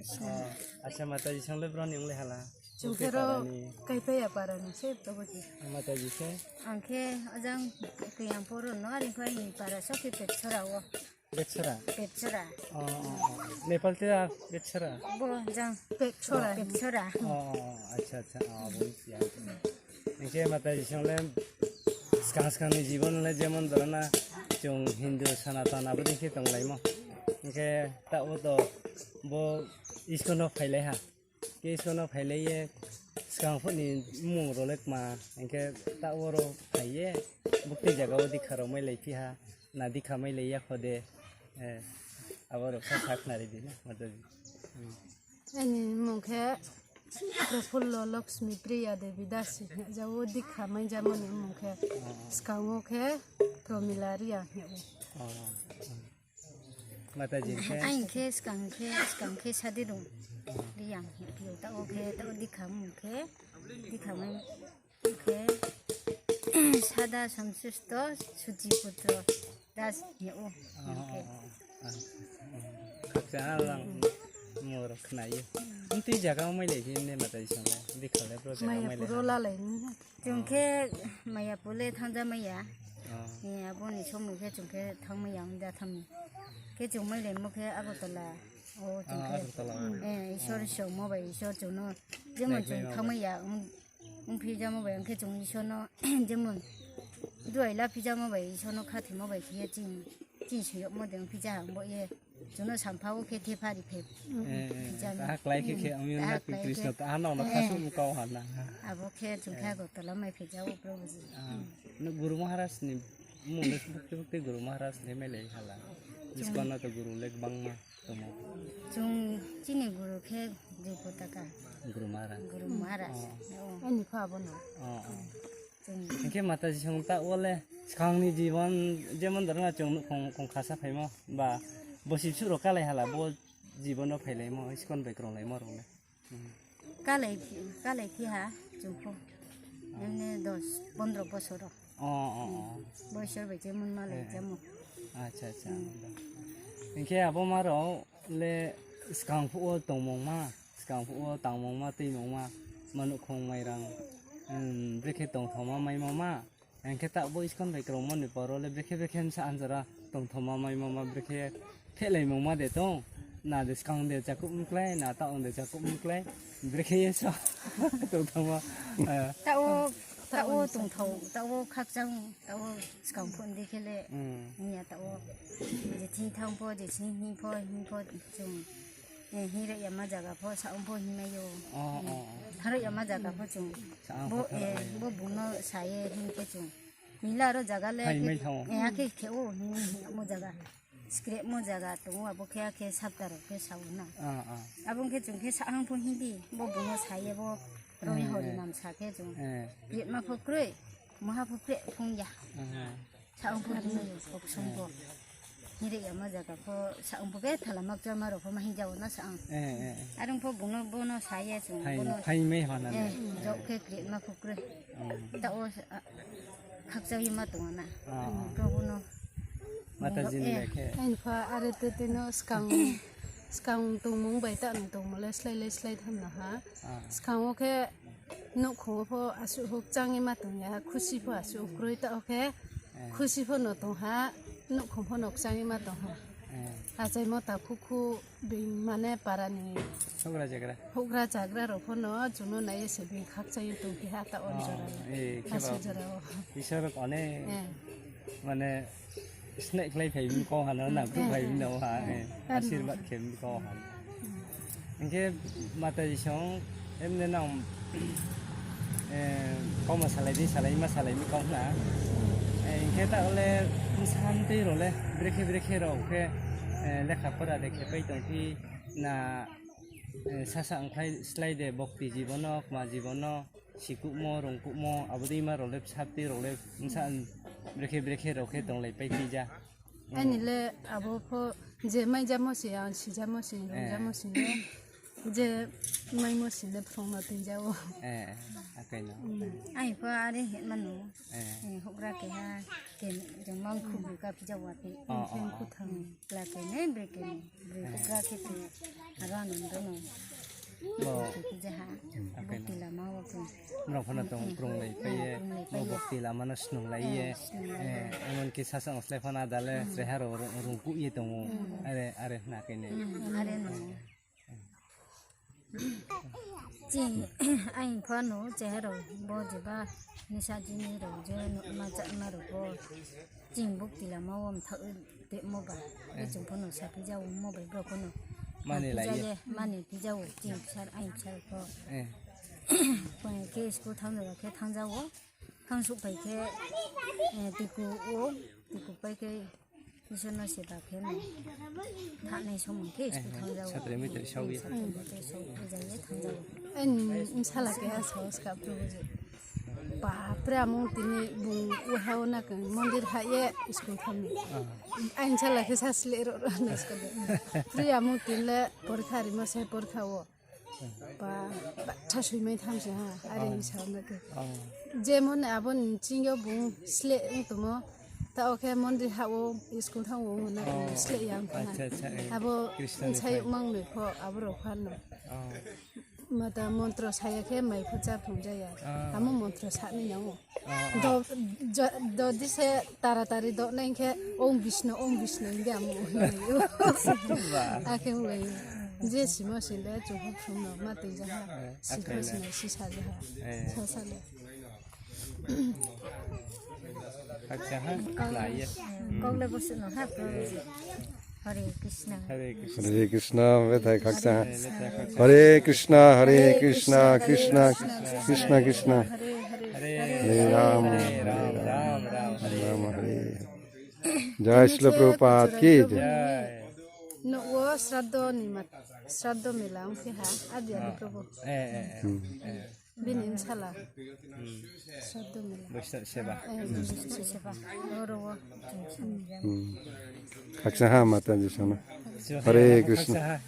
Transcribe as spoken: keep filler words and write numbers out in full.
Acha, Mataji song le bro ni ong le hala? Chung khe ro Kaipaiya para ni se to bo ki. Mataji se? Ang khe ajang Kiyang poro no, are khe aini para so khe Petchora wo. Petchora? Petchora. Nepal te Petchora? Bo jang Petchora. Petchora. Acha, acha. Hing khe Mataji song le skang skang ni jibon le jemon dhoro na chung Hindu Sanatan abo dei khe tonglaimo. Hing khe taoh wo to bo ISKCON no phailai ha. Khe ISKCON no phailai ye skang phuh ni mmung rao le kma, hing khe taoh wo ro phai ye buktui zaga wo dikha rao mailai phi ha, na dikha mailai ya kho de, abo rao sa sakhnari di na, Mataji. Aini mmung khe Profullo Lakshmi Priya Devi Das hing ye, ja wo dikha mai jamo ni mmung khe, skang wo khe Promila Reang hing ye. Mataji khe? Aini khe skang khe, skang khe Sadidong Reang hing ye, taoh wo khe, taoh wo dikha mmung khe, dikha mai khe, Sada Samsusto Suchiputro Das hing ye. Khakchang lang mmung rao khna ye. Buktui zaga wo mailai phi ne Mataji song le, dikha le bro zaga wo mailai phi? Mayapur wo lalai ni. Chung khe Mayapur le thanngja mai ya. Abo ni somoi khe chung khe thanngmai ya ong da thanng mi. Khe chung mailaimo khe Agartala wo chung khe, Isor songmo bai Isor chung no, jemon chung thanngmai ya ongphi jamo bai ong khe chung Isor no, jemon duai laphi jamo bai Isor no khathoimo bai khe ye chini, chini soi yagmo de ongphi ja ha ong bo ye. Chung no sampha wo khe thephari phe. Taha klái khe khe, ang yo na Krishna taha no khasuh kau ha na. Abo khe chung khe Agartala mai phi ja wo Prabhu ji. Guru Maharaj ni mmung le buktui buktui Guru Maharaj le mailai hala? ISKCON no to Guru le gbangma tongmo. Chung chini Guru khe Joy Potaka. Guru Maharaj. Guru Maharaj. Aini pha abo no. Hing khe Mataji song taoh wo le skang ni jibon jemon dhoro na chung nouhkhong khongkha sa phaimo ba, bosi bsuh rao kálai hala bo jibon no phailaimo, ISKCON bai krunglaimo rao le? Kálai phi ha chung pho. Emne dos pondro bosor rao. Bo Isor bai jemon malai jamo. Acha, acha. Hing khe abo ma rao le skang phuh wo tongmungma, skang phuh wo tangmungma, tuimungma, ma nouhkhong mairang, brekhe tongthaoma maimoma, hing khe taoh bo ISKCON bai krungmo ni poro le brekhe brekhe bsa anjora tongthaoma maimoma brekhe phehlaimungma de tong, na de skang de chakuh mklái, na taoh de chakuh mklái, brekhe ye so tongthaoma. Taoh wo, taoh wo tongthao, taoh wo khakchang, taoh wo skang phuh ni dei khe le, hing ya taoh wo, je thing thanng pho, je thing hing pho, hing pho chung, hing rai yama zaga pho, sa ong pho hingmai yo. Thanng rai yama zaga pho chung, bo bung no sa ye hing khe chung, hing la ro zaga le, akhe khe o hing, hing yamo zaga. Skrehmo zaga tong ou, abo khe akhe sapta rao khe sa ou na. Abo ong khe chung khe sa ang pho hing di, bo bung no sa ye bo roi hori nam sa khe chung. Kretma pho kroi, maha pho kreh phung ya. Sa ang pho hing yo, kok song pho. Hing ri yama zaga pho sa ang pho betha lama kchama rao pho ma hing ja ou na sa ang. Are ong pho bung no, bo no sa ye chung, bo no. Jok khe kretma pho kroi. Taoh wo, khakchang ye ma tong ou na. Probu no. Mataji ni le khe. Aini pha are te te no skang, skang tongmung bai ta no tongmo le slái le slái tham no ha. Skang wo khe nouhkhong wo pho asuh houh kchang ye ma tong ya, khusi pho asuh kroi taoh khe. Khusi pho no tong ha, nouhkhong pho no kchang ye ma tong ha. Achaimo takhukhu being mane para ni houhgra chagra rao pho no chung no nai ye se being khakchang ye tongphi ha taoh wo jora le. Asuh jora wo. Isor rao ne mane sneh khlai phai mi kau ha no, nangkhruh phai mi no ha, asirbad khe mi kau ha. Hing khe Mataji song, emne nang, kauma salai di, salai ma salai mi kau na. Hing khe taoh le bsantui rao le brekhe brekhe rao khe lekha pora de khe pai tongphi na, sasa ongkhlai slái de bokti jibono, kma jibono, sikuhmo, rungkuhmo, abo deima rao le bsapti rao le bsa brekhe brekhe rao khe tonglai pai phi ja. Aini le abo pho je mai jamo se, ang si jamo se, rung jamo se le. Je maimo sini phrungma tui jao. Eh, akai no. Ai pho are hema no. Eh. Eh, houhgra keha, ke jong mang khubu ka phija wa pi. Oh, oh, oh. Khuthang, kla ke ne, bre ke ne, bre houhgra ke pi. Aro ano ndo no. Bo. Ke phija ha. Akai no. Bukti lama wo ke. Mrao phano tong krung lai pai ye. Krung lai pai ye. Bo bukti lama no snung lai ye. Eh, snung lai ye. Eh, emon ki sasang slai phano ada le, sreha rao rung, rung kuh ye tong ou. Are, are hna ke ne. Are no. Ching, aing pho no, cheha rao bo jeba, nisa jini rao je, no, ma cha ma rao bo. Ching bukti lama wo mtha, temo ba. Be chung pho no saphi jao mo bai bo pho no. Mani lai ye. Mani phi jao, ching sar, aing sar pho. Eh. Pho ke school thang rao khe thang jao. Thang suh pai khe, eh, tiku o, tiku pai khe, Isor no seba khe no. Thanai somung khe school thang jao. Satre mitre sawi. Satre mitre sawi, jai ye thang jao. Ani bsala keha saoska Probu je. Bapre, amung tini bung uha o na khe mondir ha ye school thang ni. Ani bsala khe sa sle ro ro na ska de. Pri amung tini le porkha rimo se porkha o. Ba, ba, tha sui mai tham se ha, are ni sa na khe. Jemon abo ni ching yo bung sle ong tongmo, ta o khe mondir ha o, school thang o na khe sle yang tha. Acha, acha, eh. Abo Krishna ni sai phai. Mang noi pho, abo rao pha no. Mata montro saya khe mai pho cha phung jaya. Amo montro sa ni nang o. Do, jo-, dodi se taratari do nai khe, Om Bishnu, Om Bishnu hing khe amo. Akhe ong lai. Je simo sile, chung pho phrung no, ma tui jaha. Simo simo sisa jaha. Sa sa le. Khakchang ha, lai ye. Kok le bosuh no ha, Probu ji. Hare Krishna. Hare Krishna. Hare Krishna, bethai khakchang ha. Hare Krishna, Hare Krishna, Krishna Krishna, Krishna Krishna. Hare Ram, Hare Ram, Ram Ram, Hare Hare. Jai Srila Prabhupada ki jai. Nouh wo sraddho ni ma, sraddho mela ong phi ha, adi adi Probu. Eh, eh, eh. Bini bsala. Sraddho mela. Boisak seba. Eh, boisak seba. Oro wo. Khakchang ha Mataji sana. Hare Krishna.